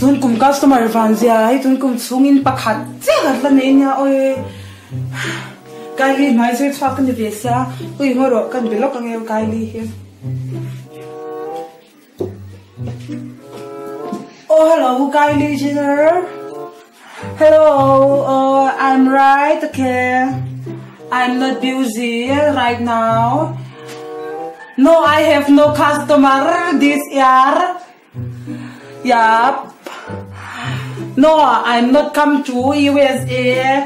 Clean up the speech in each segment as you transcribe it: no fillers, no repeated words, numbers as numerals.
tun kum customer van zia hei tun kum chhungin pakhat chiah kan la nei nia awi Kylie hmai zir chhuak ka ni ve sia ui ngaw rawh kan be lawk ange Kylie hi. Oh hello Kylie Jenner hello oh I'm right okay I'm not busy right now no I have no customer this year Yup. No, I'm not come to USA.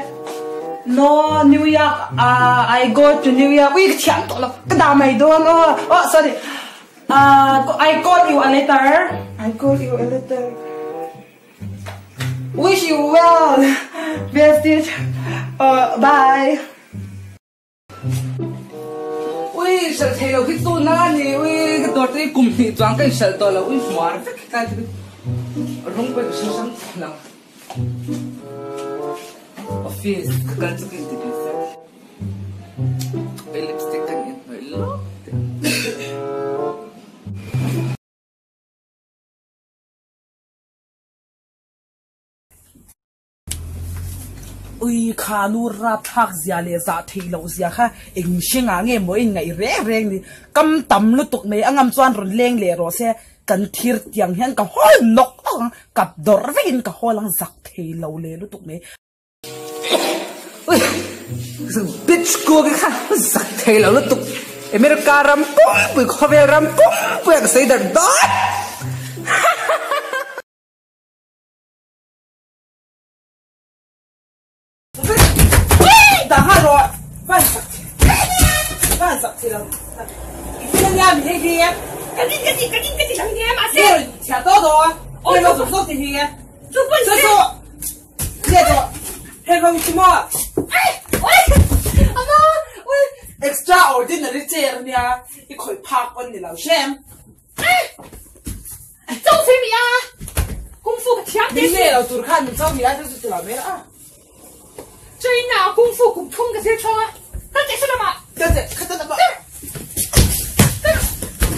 No, New York. Uh, I go to New York. Ui, ka thiam tawh lo. Ka dah mai dawn. Oh, oh sorry. Uh, I call you a later. I call you a later. Wish you well. Besties. Uh, bye. Ui, hralh thei lo khi tun a ni. Ui, ka dawr te hi kum hnih chuang ka inhralh tawh lo. Ui, hmuar vek hi tlai chu rawng pawh ka hre hrang thei lo. Office ka kal chu ka inti ve sia. Ui, lipstick ka inhnawih lawk teh. Ui kha nu rapthlak zia leh zah theih loh zia kha eng mihring ah nge maw in ngaih reng reng ni. Kam tam lutuk mai a ngam chuan rawn leng leh rawh se kan thir tiang hian ka hawl nawk nawk ang, kap dawrh vek in ka hawl ang zak thei lo leh lutuk mai. Ui bitch kuak hi kha zak thei lo lutuk America ram pumpui khawvel ram pumpui ah ka sawi darh dawt. Dah nghal rawh van sak van sak thei lo i thil ania mi hei hi ka din ka din ka din ka ti lang nge mahse chhia tawh tawh a oi lo zawk zawk ti hi chu pawh chu chu nge tawh hei ho chu maw ai oi ama oi extraordinary chair ania i khawih phak pawn ni lo hrem Châu phi mi a kung fu ka thiam te Min nge lo tur khan min chau mi a chu chu lo mai a. China kung fu kum thum ka zir chhawng a ka che sa lama. Ka che kha ta lama.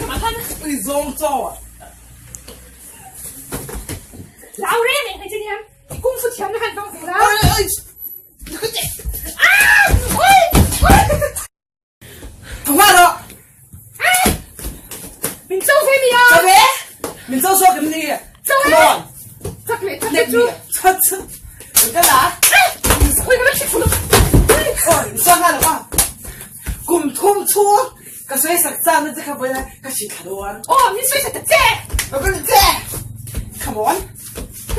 Kama khan. Ui zawng chaw a. Lau re meng hei chin hian kung fu thiam na khan vang zel a. Oi oi. Ka che. Ah! Oi! Thawhma rawh! Min cho ve mi a! Cho ve! Min cho zawk em ni? Cho e! Chak leh chak leh chu! Chak chak! Kan kal a! Ui ka thi phul! Oi, sa nga lo a! Kum thum chhung ka sawi sak chan na che kha vawiin ka hri thla dawn. Aw, min sawi sak ta che! Ka kal che! Come on!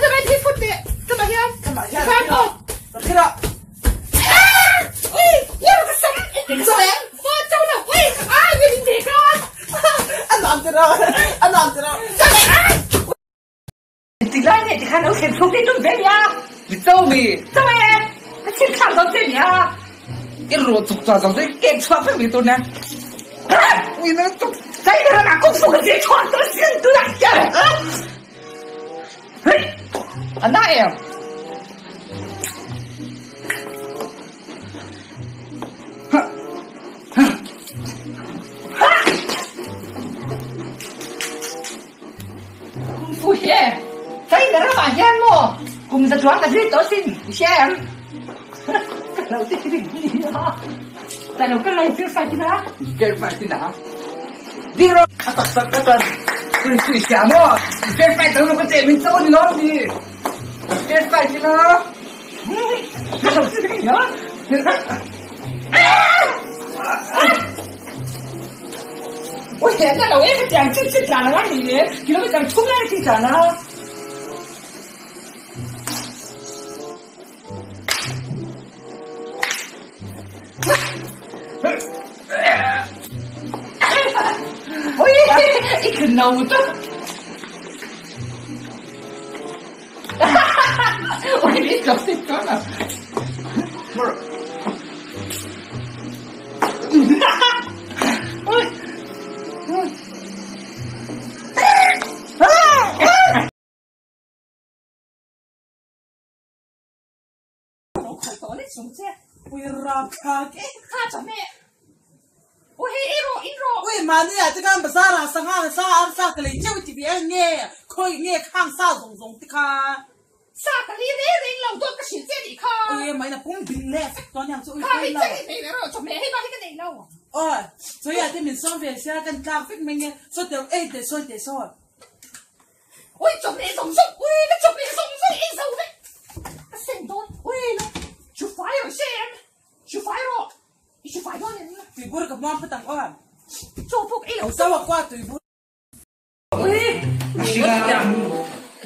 Ka mai thi phut teh! Ka mah hian! Ka mah hian! Khan aw! Ka thi rawh! Ti lai nge tikhan lo thlen thluk te tum ve nia. Mi cho mi. Cho e. Ka thil thlang dawn che nia. I ru chuk chua zawng chu kek chhuak vek mi tur nia. Ui na chuk chai na na kung fu ka zir chhuak tu sin tu na kya. Hei. Ana em. Kung fu hi China ramah hian maw kum za chuang ka zir tawh sin i hria em? Ka lo ti ring ni a. Ta lo ka lo fir fai tin a. Fir fai tin a. Ding rawh. A tak tak ka chuan tui tui hria maw? Fir fai tawh lo ka che min cho ni lawm ni. Fir fai tin a. Ka lo ti ring ni a. Ui he na lo e ka tiang chit chit tlan a ni le kilometer thum lai chi tlan a. Ui i khun no tu. Ui ni chok sit to na. Ui. Ui rapthlak e. Kha chawhmeh. Ui hei ei rawh, in rawh. Ui mahni ah te khan bazar ah sangha leh sa arsa ka lei teuh i ti ve ang nge? Khawi nge khang sa zawng zawng te kha? Sa ka lei reng reng lo dawt ka hrilh che nih kha. Ui maina pum bilh leh vek tawh aniang chu ui Kha hei cheng i nei leh rawh chawhmeh hei bak hi ka nei lo. Aw chawi ah te min sawm ve sia kan tlak vek mai nge saw teh ei teh sawi teh saw. Ui chawhmeh zawng zawng ui ka chawhmeh zawng zawng ei zo vek ka seng dawn ui lo chu fai rawh se em chu fai rawh i chu fai dawn em. Tuibur ka hmuam phawt ang aw. Chaw pawh ka ei lo. Chaw a kua tuibur. Ui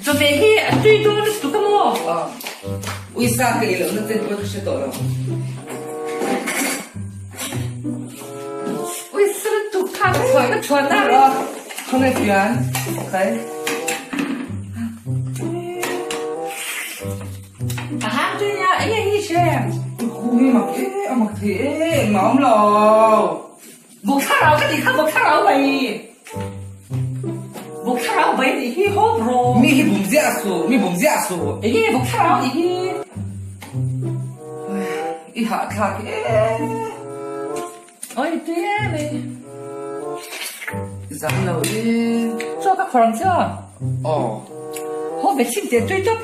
chawhmeh hi a tui dawn lutuk a maw. Ui sa ka ei lohna chen pawh ka hre tawh lo. Ui sa lutuk kha ka chhuah ka chhuah na ri. Khawnge fian khai. A hang tui nia enge hi hre. Khu hi mak e a mak thei e engmah a awm lo. Vawk thlarau ka tih kha vawk thlarau bai. Vawk thlarau bai tih hi haw bro. Mi hi bum ziah suh, mi bum ziah suh. Enge vawk thlarau tih hi. I hahthlak e. Oi tui em ei. Zam lo e. Chaw ka khawr ang che aw. Aw. Haw ve chhin teh tui tawp.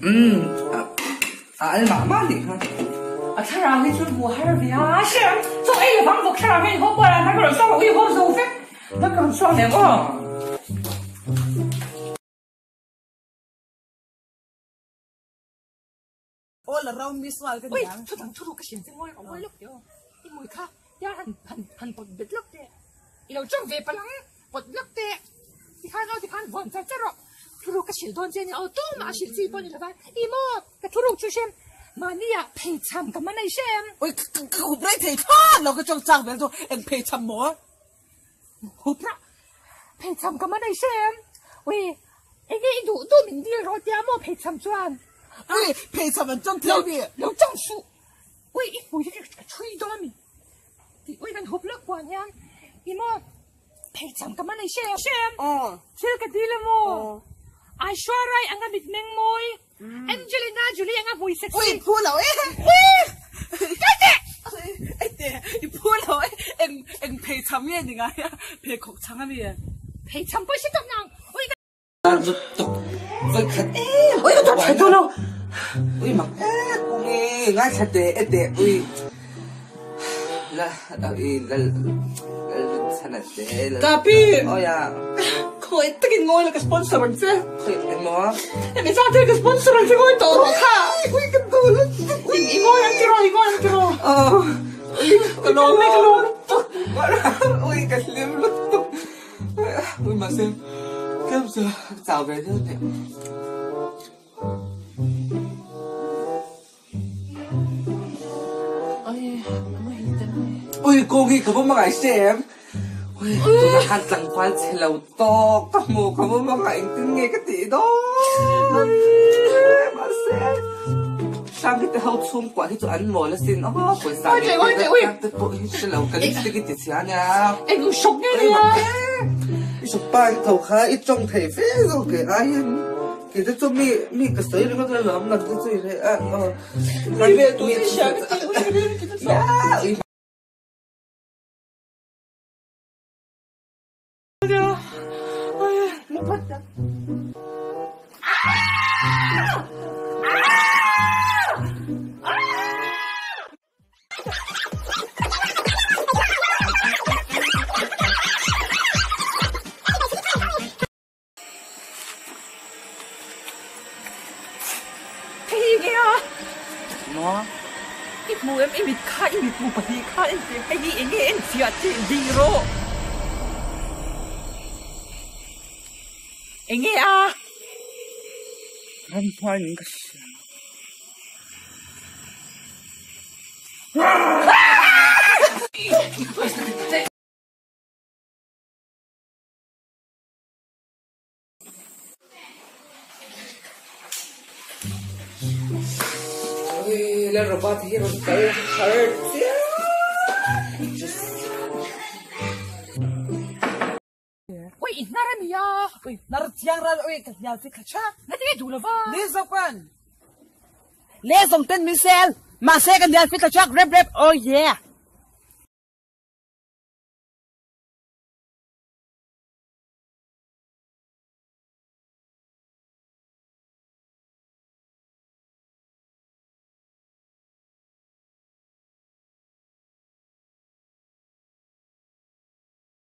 Umm a al mah mah nih kha. A thlarau hi chu hmuh har ve a hre ang. Chaw ei lovang vawk thlarau hian haw kual a na ka rawn chhuak ui haw zo vek. Na ka rawn chhuak leh ang aw. All around me sual ka ni ang. Ui thu dang thu ruk ka hriat che ngawi rawh ngawi lawk teh aw. I mui kha tia han han han pawt bet lawk teh. I lo chawk ve palh ang pawt lawk teh. Tikhan aw tikhan vuan char char rawh. Thu ruk ka hrilh dawn che nia aw tumah a hrilh chi pawh ni lova. I maw ka thu ruk chu hrem mahni ah pheichham ka man a i hrem. Ui ka hup rei thei thlawt lo ka chawk chak vel chu eng pheichham maw? Hup rah pheichham ka man a i hrem. Ui enge i duh duh min dil rawh tia maw pheichham chuan. Ui pheichham an chawng thei mi. Lo chawng suh. Ui i hmui hi ka chhui dawn a mi. Tih ui kan hup lawk puan hian i maw pheichham ka man a i hrem. Hrem. Thil ka dil a maw. Aishwarya anga mitmeng mawi. Angelina Jolie anga hmui sexy. Ui phu lo e. Ui! Kai teh! Ai teh, i phu lo e. Eng eng pheichham nge ni ngai a? Pheikhawk chhang a mi e. Pheichham pawh i hre tawp nang. Ui ka. Lutuk vawi khat em. Ui ka tawp thei tawh lo. Ui mak e kungi ngaithla teh e teh ui la ui lal lal chhan a te lal. Kapi. Awi a. Khawi takin ngawi la ka sponsor ang che. Khawi emaw. Hemi zat hian ka sponsor ang che ngawi tawh rawh kha. Ui ka duh lutuk. I ngawi ang tiraw i ngawi ang tiraw. Ui ka lawm e ka lawm lutuk. Ui ka hlim lutuk. Ui mahse tlem chu chau ve deuh teh. Ui kawng hi ka va hmangaih hre em? Ui tunah khan tlangval chhe lo tawk ka hmu ka va hmangaih engtin nge ka tih dawn? Mahse Hrangte te ho chhungkua hi chu an mawl asin aw pawisa te pawh hi hre lo ka lipstick i ti chhia ania. Eng hrawk nge nia? I hrawk pa i tho kha i tawng thei fe zawk e aiin. Kei te chu mi mi ka sawi ringawt a lawm nang te chu i reh a aw. Mi ve tu te hria ka ti ui ri ri ti ya ui. Hei nge a? Maw? I hmu em? I mit kha, i mit hmu pahnih kha en teh. Hei hi enge en fiah tih ding rawh. Enge a? Ramhuai in ka hria. Ui, la robot hi rawn kal har chiah. Ui, i hnar a nia. Ui, hnar chiang ral ui ka hnial chi kha tha. Na ti duh lova. Ni zawk an. Le zawng ten min sel. Mahse kan dial fit la chuak rep rep oh yeah.